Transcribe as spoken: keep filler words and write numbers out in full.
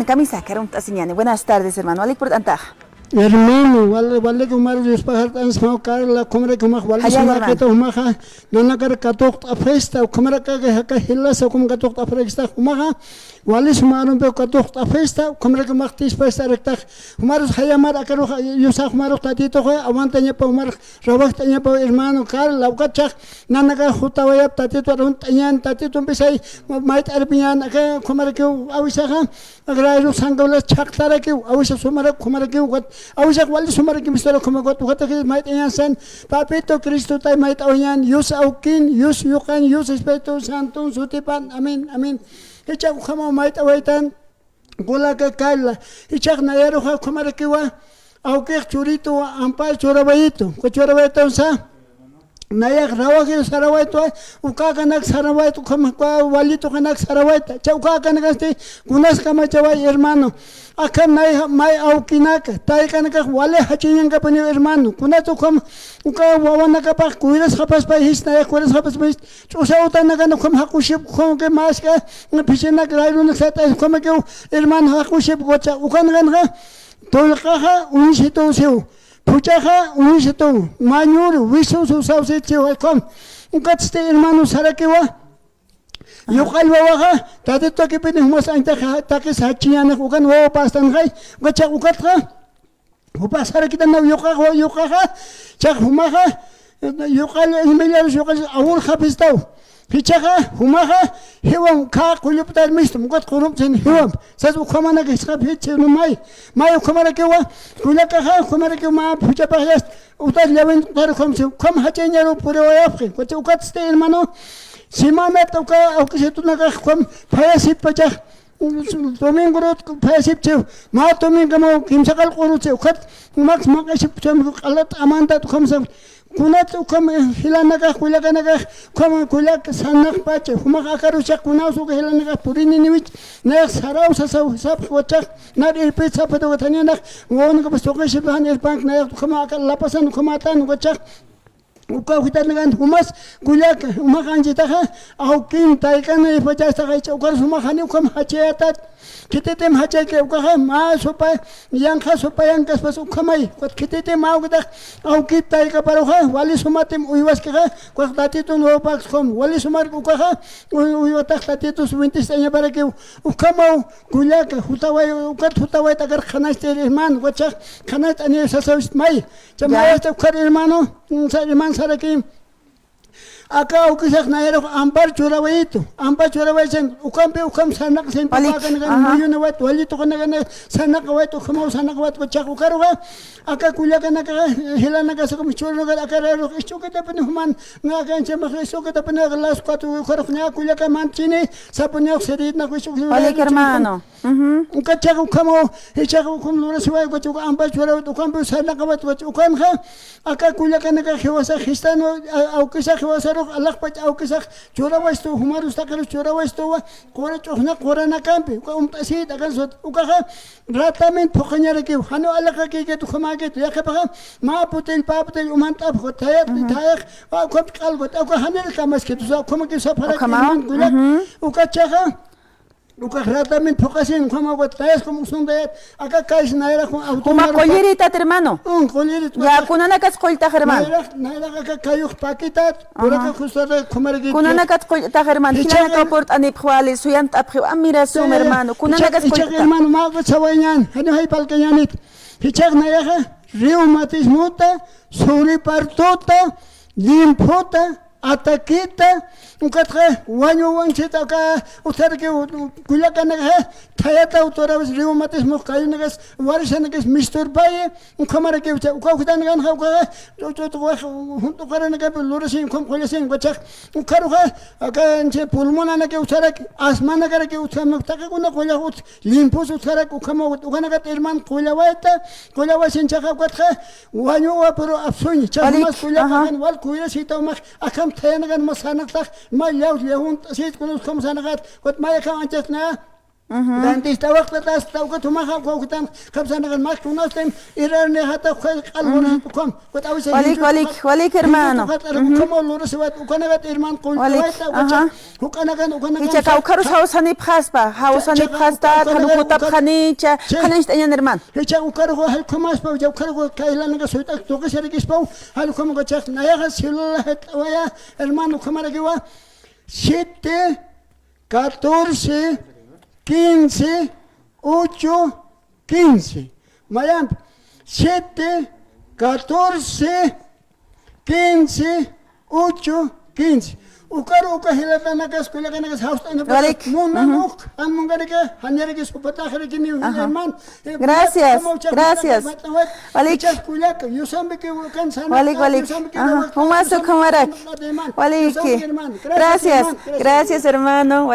Kamisaki, arunt'asiñäni. Buenas tardes, hermano. Walik purt'antaxa. Hermano, wal-, walik umaru Diospax art'ansmaw Carla, ukhamarak umax wali sumakita umaxa, nanakar katuqt'apxista, ukhamarak aka jaka jilasa ukham katuqt'apxarakista umaxa, wali sumarumpi katuqt'apxista, ukhamarak umax tispasta araktax, umarus jayamar akarux, yusax umarux Tatituxa, aguantañapa umarux rawajt'añapa hermano Carla, ukachax, nanaka jutawayap Tatitu arunt'añan, Tatitumpis ay, mayt'arpiñan, aka ukhamarakiw awisaxa, Agrayru sankawilas chhaqtarakiw, awisa sumarak, ukhamarakiw, ukat, awisax wali sumarak, mistura, ukhamakat, ukatakiw mayt'añan san, Papito Cristo tay mayt'awañan, Yus awkin, Yus yuqan, Yus Espíritu Santon sutipan, amén, amén. Jichhax ukhamaw mayt'awaytan, Kulaka Carla, jichhax nayaruxa ukhamarakiwa, awkix churitu, ampar churawayitu, uka churawayitunsa, nayax rawajiru sarawaytu, uka akanak sarawaytu, ukham, uka walituxanak sarawayta. Cha uka akanakasti kunas kamachaway, hermano. Akham nay, may awkinaka, taykanakax wali jachiñankapuniw, hermano. Kunat ukham, uka wawanakapax cuidasxapaspa jis, nayax cuidasxapaspa jis. Ch'usa utanakan ukham jaquship, ukham que mask'a, phichinak, rayrunak sat'ay, ukhamakiw, hermano, jaquship, ukacha, ukanakanxa, tullqaxa, uñsituw siw. Phuchhaxa, uñsituw, mañur, wisusu, sawsit, chiw, ukham. Ukatsti, hermano, sarakiwa. Yuqall wawaxa, Tatitutakipini jumas añtaxa, takis jachiñanix, ukan wawa pastanxay, ukacha, ukatxa. Jupax sarakitanaw yuqaxa, yuqaxa, chax jumaxa, yuqall, millarus yuqall, awurxapistaw. Jichhaxa, jumaxa, jiwam, kha qulluptar mistum, ukat qurumpsin jiwam. Sas ukhamanak jisqap jitsi, no may. May ukhamarakiwa, kullakaxa, ukhamarakiw mä phuchhapax yast, utat llawin utar ukham si, ukham jachiñaru puriwayapxi. Ukat, ukatsti, hermano, semanat uka, awkisitunakax ukham, phayasippachax, Domingorut phayasipchiw, mä domingamaw kimsaqal q'urutsi, ukat, maks maq'isipchiw, q'alat amantat ukham sam, kunat ukham, eh, jilanakax, kullakanakax, ukham kullak sanaqpacha, jumax akaruchax kunaws uka jilanakax purininiwich, nayax saraw sasaw sapx wachax, nar irpit sapxit uka thaninax, wawanakapas tuqisip jan irpank, nayax ukham aka lapasan ukhamatan wachax, Uka ukhitanakan jumas kullaka, umax anchitaxa, awkin, taykan, ipachastaxa, icha ukar sumax jani ukham jachayatat. Khititim jachayki ukaxa, mä supa, yanqa supa yankaspas ukhamay. Ukat khititim mä ukatax, awkit taykaparuxa, wali sumatim uywaskixa, ukax Tatitun wawpaks ukham, wali sumar ukaxa, uy-, uywatax Tatitus wintist'añaparakiw, ukhamaw kullaka, jutaway, ukat jutawayta akar qhanachtir, hermano, ukachax qhanacht'ani sasawist may. Cha mayasta ukhar hermano, sa-, hermano saraki. Aka awkisax nayarux ampar churawayitu, ampar churawayisan, ukampi ukham sarnaqsin, walik, uka akanakan, ajá, muyunawayt, walituqanakan sarnaqawayt, ukhamaw sarnaqawayt, ukachax ukaruxa, aka kullakanaka, jilanakasa ukham churanakan, aka rayarux, isch'ukitapuni juman, na aka anchamax, isch'ukitapuni aka las cuatro, ukarux ña kullaka manchini, sapuniw sirïtnaq, isch'ukitapuni. Walik, hermano. Ujú. Ukachax ukhamaw, jichhax ukham lurasiway, ukachax uka ampar churawayt, ukampi sarnaqawayt, ukachax ukanxa, aka kullakanaka jiwasax jistan, a-, awkisax jiwasarux, alaxpach awkisax churawastu, jumarus taqirus churawastuwa, qura ch'uxna quranakampi, uka umt'asït, akan sut, ukaxa, ratamint phuqañarakiw, janiw alaqakïkit, ukhamäkit, yaqhipaxa, mä putill, pä putill, umant'apx, thayat, ujú, thayax, a, ukham k'alkut, uka janir kamaskit, usa, ukhamakiw sapxaraki, ukhamaw, hermano, kullak, ujú, ukachaxa, Ukax ratamint phuqasin, ukhamaw ukat tayas como uksundayat, aka kaysi nayarax, juma automaru pa-, qulliritat, hermano. Un, qullirit. Ya, kunanakas qulltax, hermano. Nayarax, nayarax aka kayux pakitat, ajá, puraka kusata, ukhamarakit. Kunanakat qulltax, hermano. Jilanakaw purt'anipxi wali, suyant'apxi, ah, mira, suma, hermano. Kunanakas qulltax, hermano, mä ukat sawayañän, janiw jayp'alkañänit. Jichhax nayaxa, reumatismota, suripartota, limfota, Ataqueta, ukatxa wañuwanchita aka, utjaraki, u-, u-, kullakanakaxa, thayata uturawis reumatismo kayunakas, warisanakis misturpayi, ukhamarakiw cha, uka ukhitanakanxa, ukaxa, u-, u-, ukax, u-, junt'uqaranakapi lurasiñ, ukham qullasin, ukachax, ukharuxa, aka, anchi pulmonanaki utjaraki, asmanakaraki utjam, taqikuna qullax ut-, limpus utjaraki, ukhama ut-, ukanakat hermano qullawayta, qullawasinchaxa, ukatxa, Wañuwa, pero apsuñi, chaymas kullaka, ajá, kan wal cuidasita umax, akham thayanakan mas sanaqtax, ma llaw, llawunt'asit, kunas ukham sanaqat, ukat may akham anchasna. Dentista waqtata hasta uka tumaxa uka ukitan kapsanakan mas kunastin irarnixata uka q'al lurisitu ukham. Walik, walik, walik, hermano. Uka lurisi wat ukanakat hermano qullqawayta ukacha. Ukanaka, ukanaka. Ichaqa ukharus jawsanipxaspa, jawsanipxasta, thanukutapxani, cha, qhanañcht'añan, hermano. Icha ukharux jallkhumaspa, icha ukharux kaylanaka suyt'ak tuqisirikispaw, jallkhumukachax nayaxa celular jit'awaya, hermano, ukhamarakiwa, siete, catorce, quince, ocho, quince. Mayampi, siete, catorce, quince, ocho, quince. Ukar uka jilatanakas, kullakanakas, jawst'anaka. Walik. Munan uk, an mungarika, janirakis upataxarakini, hermano. Gracias, gracias. Walik. Walik, walik. Umas ukhamarak. Waliki. Gracias, gracias, hermano.